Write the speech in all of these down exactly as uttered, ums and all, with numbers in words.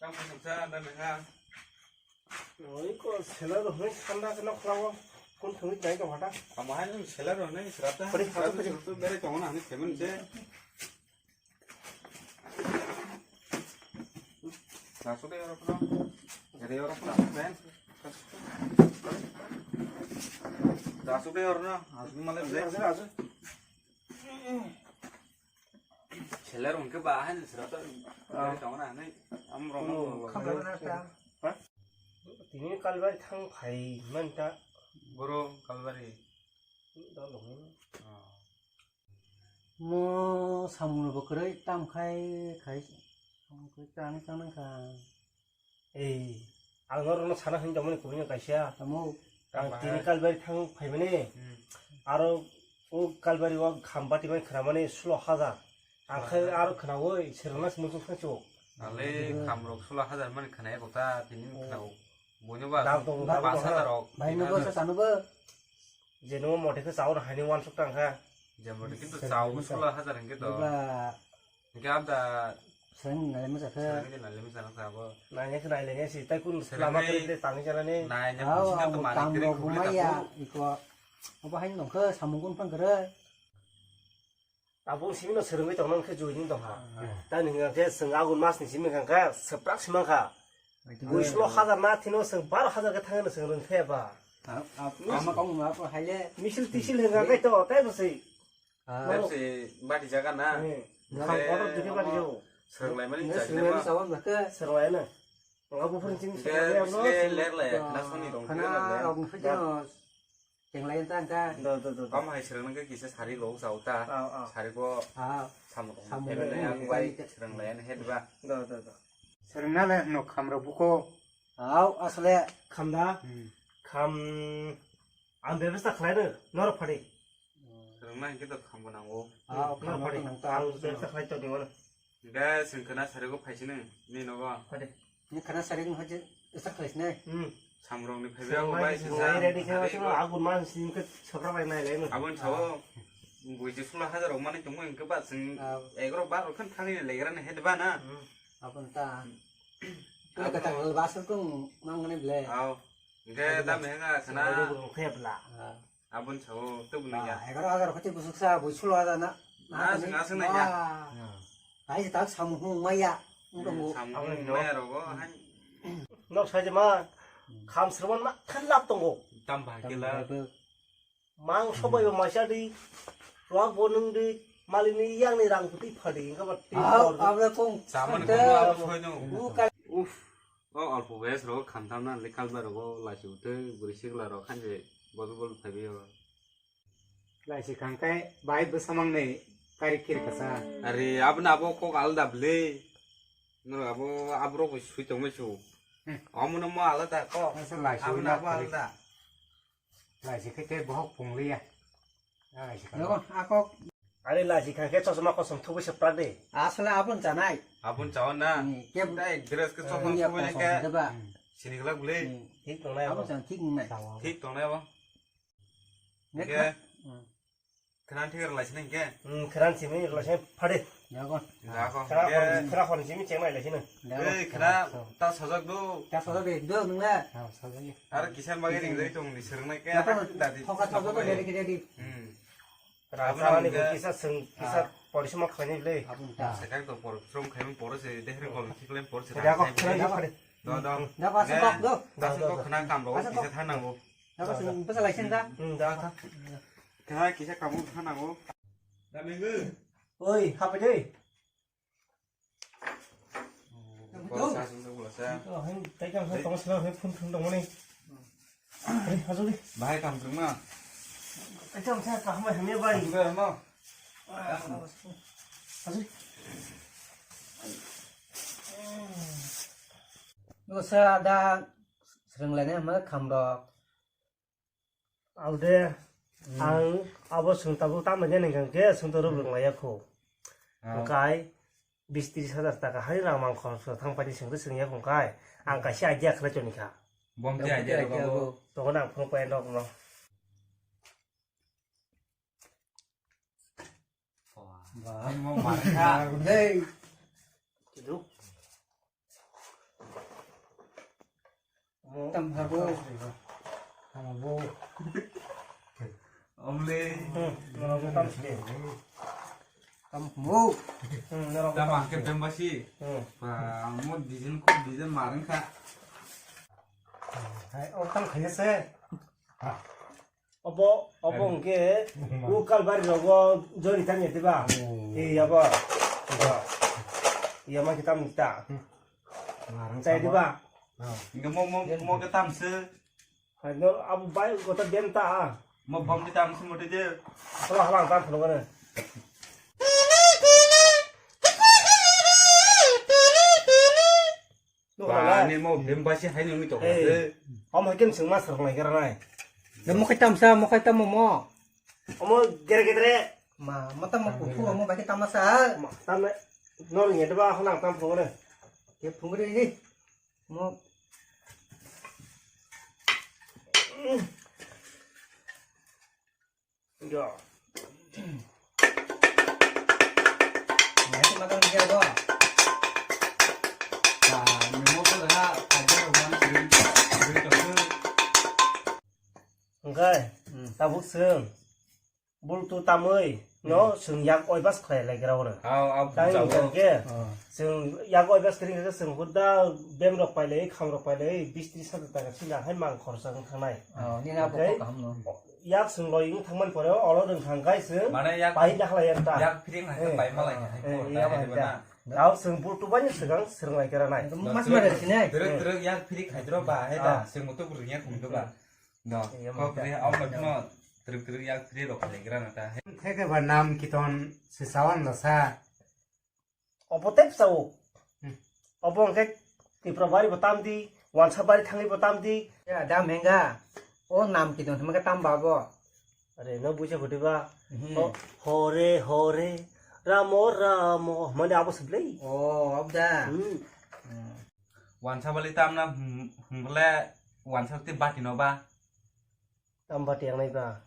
Tamo nuksa da mengha. Oi ko seller rok hwnwi sanda kheno khwlao. Kun thungwi nai tong hata. Tamo hai nung seller rok hwnwi srata. Pari, pari, pari. Srata berai tongna hwnwi semen se. Rasu de yorok no. Ere yorok no ben. Rasu de yorok no. Asli male de. Rasu, rasu. Seller hwnkhe ba haino srata. Ah. Tongna hwnwi amrok no. Tini Kalbari thang phai man ta. Boro Kalbari. Da logni. Ah. Mo samung bo kwrwi tam khai khai. Samung kwrwi tani tang nang kha. Ei, ang norokno sana hwnwi tongmani kubui no kaisa. Tamo? Ang tini Kalbari thang phaimani. Hmm. Aro o Kalbari o kham bati bai khwnamani sulo hajar. Ang khe aro khwnaui swrwngna simi khe khachu. Ale kham rok sulo hajar mani khwnai kota tini khwnao. Boino ba dam tongo, dam tongo. Pas hajar rok. Bhai no tin hajar. Bosa sanu bo. Je no mote khe chaui haini wansuk tang kha. Je mote kintu chaui sulo hajar hwnkhe to. Ba. Hwnkhe abda. Seng nai masa khe. Seng nai masa khe abo. Nai khe nai le si tai kun lama khe tang jana ni. Nai ne. Aw, bising to ang malik tam kiri rok khubli bumaya, tako. Iko. Abo haino nong khe samung kun phang khe. Tabuk simi no swrwngwi tongna khe joining tong kha. Hmm. Tani hwnka khe chwng agun mas ni simi hwnka khe swprak sima kha. Aitwma. Bui sulo hajar na thino chwng baro hajar khe thangna chwng rwng khe ba. Ah, ah, ama kong ma ko haile. Misil tisil hwnka khe to tai bwswi. Ah. Tepsi bati jaga na. Hmm. Kham kotor dikhe bati jago. Swrwnglaimani. Swrwnglaimani chajinaba. Swrwnglaina. Nga buphang chini swrwnglaina. Ler lai, khana soni rong. Khana rong phajano. Chenglai ta ka. Do, do, do, do. Kam hai srwng nang kisa sari rok chao ta. Ah, ah. Sari bo. Ah. Samung. Samung. Ebe nai ang bai srwng lai an het ba. Do, do, do. Srwng na le no kham rok buko. Au, asle. Kham da? Hmm. Kham ang bebesta khlai no, nor phari. Srwng na hingke to kham bo nango. Ah, nor phari. Ang bebesta khlai to ni wala. Hingke chwng khwna sari go phai sini, ni nogo. Phari. Ni khwna sari go phai sini, esa khlai sini. Hmm. Samrok ni phaibai ang bai sini. Ready khe sini agun man sini khe sabra bai nai lai no. Abon sao. Buji sulo hajar rok mani tongmo hingke ba chwng egaroh barok khan thangwi legra ni het ba na. Hmm. Abon ta. Kata kata basal kung mang ne ble. Au. Hingke da mehenga khana. Khebla. Ah. Abon sao tubuni ya. Egaroh hajar khati busuk sa bui sulo hajar na. Na sing asing na ya. Hai tak samung maya. Samung maya rogo hai. Nok sai ma kham sromon ma khan lap tongo. Tam ba kila. Mang sobai ba masa di. Ruak bo nung di. Malini yang ni rang putih phadi. Engka ba ti. Abra kong. Saman kong abo soi no. Uf. O alpo bes rogo khamtam na le kalba rogo lachi utwi bwrwi sikla rok khan je bodol bodol phaibai o. Lachi khangkai bai bwsamang ni kari kir kasa. Are abna abo kok alda bwle. Noro abo abrok sui tongmai su. Hmm. Omo no mo alada kok. Asa lachi abna abo alada. Lachi khe tei bohok pungliya. Lachi khe. Nogo, akok. Ani lachi kha khe chosma kosom thubui se prak de. Asole abon chanai. Abon chawan na. Hmm, keb- Dai dress khe chosma thubui ne khe. Deba. Hmm. Sini glak bwle. Hmm. Thik tongnai abo. Abon chan thik nai. Thik tongnai abo. Nge khe. Hmm. Khwna thik rwlai sini hwnkhe? Hmm, khwna simi rwlai sini phade. Yago. Yago. Khwna hor, khwna hor simi cheng nai lai sini. Ei, khwna ta sajak do. Ta sajak de, do nung le. Ha, sajak de. Ar kisan bagwi ring jai tong ni sernai ke. Yago, dadi. Thoka sajak de, ready, ready. Hmm. Rasa ni kisa seng, kisa porisoma khlaini le. Abun ta. Sajak do porisoma khlaini pore se, dehre kol khiklem pore se. Yago, khwna phade. Do, do. Yago, asok do. Asok khwna kam ro, kisa thanango. Yago, sung, basa lai sini da. Hmm, da. Kha kisa kamu kha nango. Da mengwi. Oi, hapai dei. Kok sa sung sa bula sa. Oh, hai, tai kam sa tong sa hai phun phun tong mani. Hai, hajo di. Bahai kam tong ma. Tai kam sa kaham hai hamya bai. Hajo di. Hajo di. Dosa da sreng lene ma kham rok. Alde, hmm. Ang abo sung tabuk tamo jani hwnkhe sung to rwbwrwng laiya kho. Ah. Hwnkhe bis tris hajar taka hai rang mang khoroksa thang paidi sung to sung ya kho hwnkhe ang kaisa idea khlai toni kha. Bom khe idea rw bago. Tongna ang phone pai nok no. Ba, mo mar kha. Dei. Kiduk. Tam habo. Tam habo. Omle. Hmm, norok tam sini. Tam mo. Hmm, norok tam sini. Bemba si. Hmm. Ba, mo design ko design marang kha. Hai, o tam khaya se. Obo, obo hwnkhe, o kalbari rogo jori tangya diba? Hmm. Ei, abo. Abo. Iya ma kitam ta. Chai diba? Hingke mo, mo, mo ke tam se. Hai, no, abo bai kota ben ta. Mo bom di tam se mo de. Hala, hala, tam se mo ne. Ba, ni mo bem basi hai nungwi tong. Hey. Om hakin sing mas rok lai kara nai. Mo kai tam sa, mo kai tam mo. Omo gere gere. Ma, mo tam mo kuku, mo bai tam sa. Ma, tam ne. Nor ngi de ba, hona tam phone. Ke phone ni. Mo. Yo. Nai makan dia go. Ba, ni mo ko ha, ajar wan, wan, wan. Hingke, hmm, tabuk chwng bultu tamwi no, hmm, chwng yak oibas khlai lai gra oro. Aw, aw, tang jabo. Hingke, oh, chwng yak oibas kring khe chwng huda bem rok pailai, kham rok pailai, bis tris hajar taka sila hai mang khorsa wng thangnai. Oh, nini abo hingke kok kaham no. Yak chwng loi wng thangmani pore olo rwng thang kai chwng. Mane yak pai da khlai yak ta. Yak phring hai, eh, pai malai hai, eh, ko yak ta hai bai ta. Tao chwng bultu bai swkang swrwng lai kera nai. Mas mare sinai. Twrwk twrwk yak phring hai dro ba hai da. Ah. Chwng mutu bwrwng yak khum ba. No, iya, kok mangkha. Ni, au, no, trip, trip, yak trip rok khalai gra na ta. Theke ba nam kiton se sawan la sa. Obo tep sao. Hmm. Obo hwnkhe Tipra bari bo tam di, Wansa bari thangwi bo tam di. Ya, da menga. O nam kiton hwnba tam ba bo. Are, no buja khoti ba. Hmm. O, hore, hore, ramo, ramo. Mane abo se blei. O, abda. Hmm. Hmm. Wansa bali tamna hum-, humle wansa te bati no ba. Tam bati ang nai ba.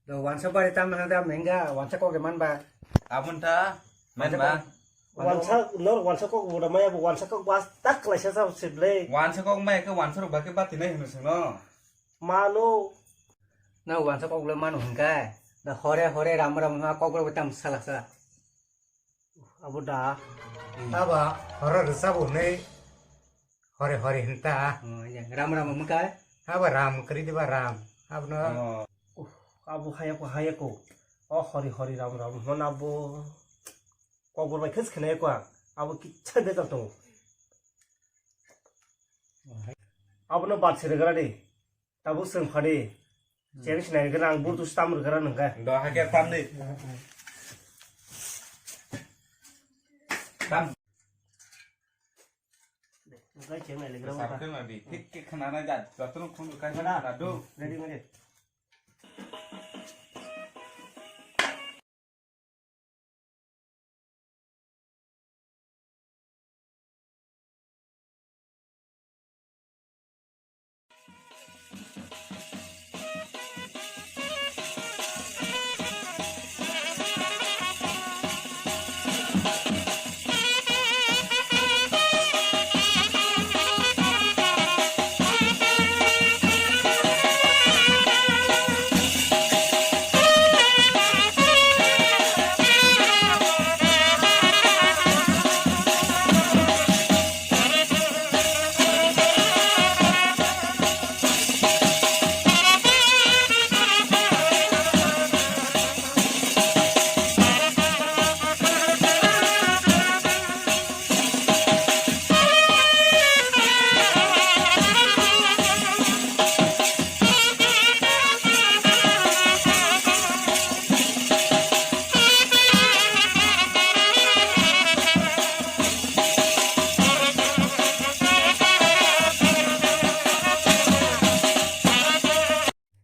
Do wansa bari tamna da menga wansa kok man ba. Abon ta men ba. Wansa kok, nor wansa kok buda maya bu wansa kok bas tak lai sa sa sible. Wansa kok mai ke wansa ro ba ke bati nai hunu sino. Mano. Na wansa kok le mano hingkai. Da hore hore ram ram ha kok ro tam sala sa. Abo da. Hmm. Aba horo rwchap hwnwi hore hore hinta. Oh, iya. Ram ram wngkha? Aba ram kwrwi diba ram. Abono. Oh. Uh, abo hayako hayako. O hori hori ram ram hwn abo. Kokbor bai khis khna yako ang. Abo kicha de tong. Abono bat siri gara de. Tabuk chwng phadi. Hmm. Cheng sinai gana ang bultu stam rwgara nungkha. Do hakhe tam di. Tam. Nungkha cheng nai legra. Sab khe ma di. Thik khe khana nai da. Jotono khun kai khana do. Ready mode.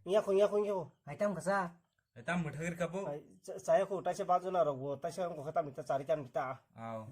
Yakho, yakho, yakho. Hai tam kasa. Hai tam mwthagir kabo. Hai, cha-, chaya kho, taisa bajona rok bo, taisa wngkha tam ta chari tam ta. Aw.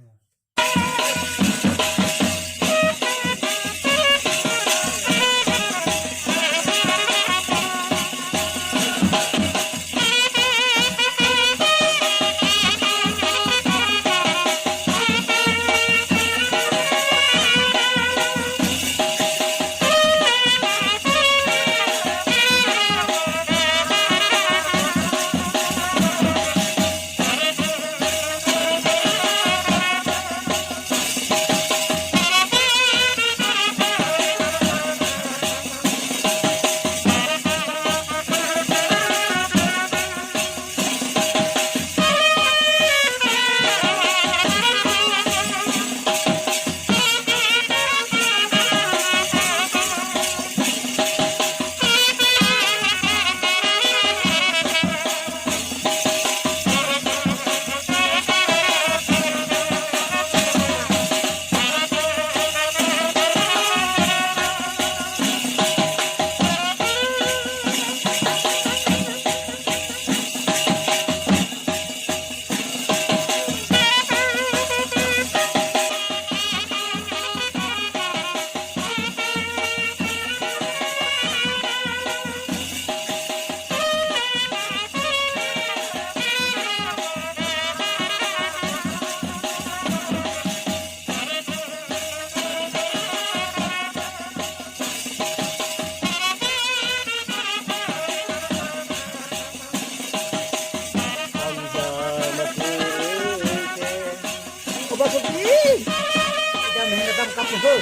Ida mehenda dam kapu ho.